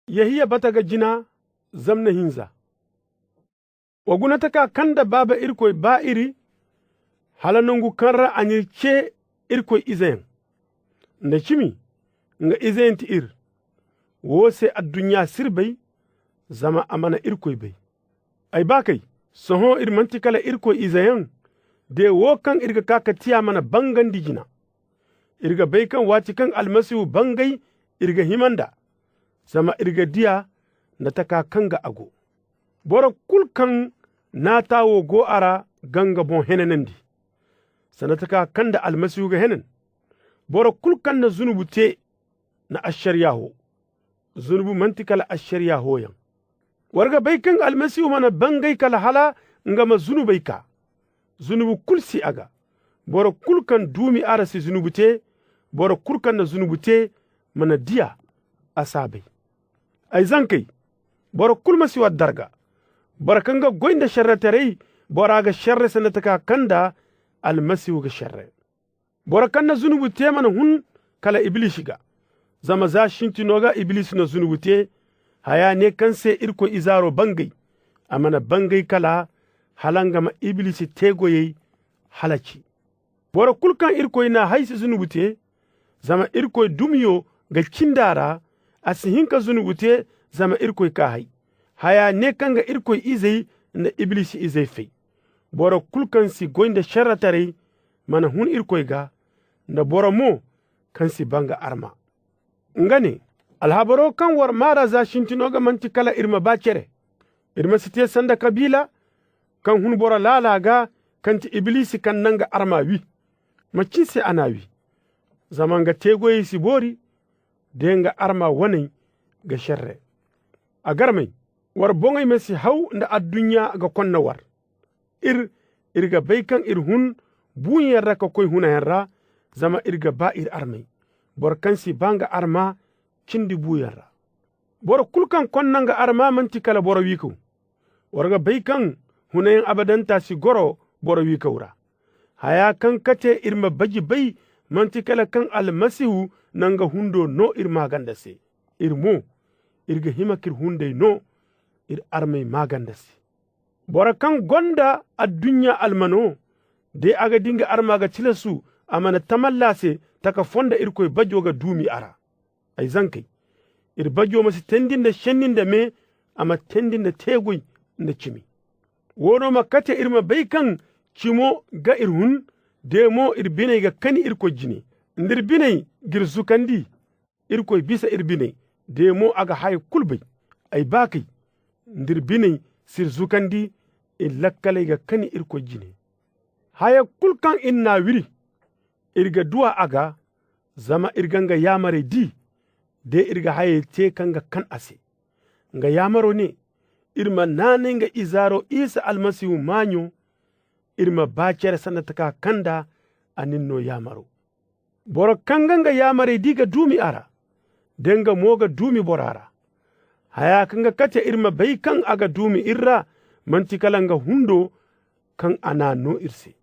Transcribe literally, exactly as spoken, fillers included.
Yehiya bata ga jina zamna hinza. Wa guna taka kaŋ nda baaba irkoy baa iri hala nangu kaŋ ra a n'iri ce irkoy izeyaŋ nda cimi nga izeyaŋ ti iri. Wo se adduɲɲa s'iri bay zama a mana irkoy bay. Ay baakey, sohõ iri manti kala irkoy izeyaŋ? De wo kaŋ iri ga ka ka tiya mana bangandi jina. Iri ga bay kaŋ waati kaŋ almasihu bangay iri ga hima nd'a. Zama iri ga diya nda taka kaŋ ga a go. Boro kulu kaŋ naata wo go a ra ga nga boŋ henanandi sanda taka kaŋ nda almasihu ga henan. Boro kulu kaŋ na zunubu te na ašariya ho. Zunubu manti kala ašariya hoyaŋ. War ga bay kaŋ almasihu mana bangay kala hala nga ma zunubey kaa. Zunubu kulu si a ga. Boro kulu kaŋ duumi a ra si zunubu te. Boro kulu kaŋ na zunubu te mana diya a s'a bay. Ay zankey, boro kulu ma si war darga. Boro kaŋ ga goy nda šerretaray, bora ga šerre sanda taka kaŋ nda almasihu ga šerre. Boro kaŋ na zunubu te mana hun kala ibilisi ga. Zama za sintino ga ibilisi na zunubu te. Haya ne kaŋ se irkoy izaaro bangay. A mana bangay kala hala nga ma ibilisi teegoyey halaci. Boro kulu kaŋ irkoy n'a hay si zunubu te. Zama irkoy dumiyo ga cindi a ra. A si hin ka zunubu te zama irkoy k'a hay. Haya ne kaŋ ga irkoy izey nda ibilisi izey fay. Boro kulu kaŋ si goy nda šerretaray mana hun irkoy ga. Nda boro mo kaŋ si banga arma. Nga ne, alhabaro kaŋ war maara za sintino ga manti kala iri ma ba cere. Iri ma si te sanda kabiila kaŋ hun boro laala ga kaŋ ti ibilisi kaŋ na nga arma wi. Macin se a n'a wi? Zama nga teegoyey si boori de nga arma waney ga šerre. A garmey, war boŋey ma si haw nda adduɲɲa ga konna war. Iri iri ga bay kaŋ iri hun buuyaŋ ra ka koy hunayaŋ ra. Zama iri ga ba iri armey. Boro kaŋ si ba nga arma cindi buuyaŋ ra. Boro kulu kaŋ konna nga arma manti kala boro wiikaw. War ga bay kaŋ hunayaŋ abadanta si goro boro wiikaw ra. Haya kaŋ kate iri ma baji bay manti kala kaŋ almasihu na nga hundo no iri maaganda se. Iri mo iri ga hima k'iri hunday no iri armey maaganda se. Boro kaŋ gonda adduɲɲa almano de a ga di nga arma ga tilasu a mana tamalla se taka fo nda irkoy bajo ga duumi a ra. Ay zankey, iri bajo ma si teendi nda šenni nda me. A ma teendi nda teegoy nda cimi. Wo no ma kate iri ma bay kaŋ cimo ga iri hun. De mo iri biney ga kani irkoy jine nda iri biney g'iri zukandi. Irkoy bisa iri biney de mo a ga haya kulu bay. Ay baakey, nda iri biney s'iri zukandi iri lakkaley ga kani irkoy jine. Haya kulu kaŋ iri n'a wiri iri ga duw'a a ga. Zama iri ga nga yaamarey di de iri ga hayey te kaŋ ga kan a se. Nga yaamaro ne iri ma naanay nga izaaro isa almasihu maaɲo. Iri ma ba cere sanda taka kaŋ nda a n'iri no yaamaro. Boro kaŋ ga nga yaamarey di ga duumi a ra de nga mo ga duumi bora ra. Haya kaŋ ga kate iri ma bay kaŋ a ga duumi iri ra manti kala nga hundo kaŋ a n'a no iri se.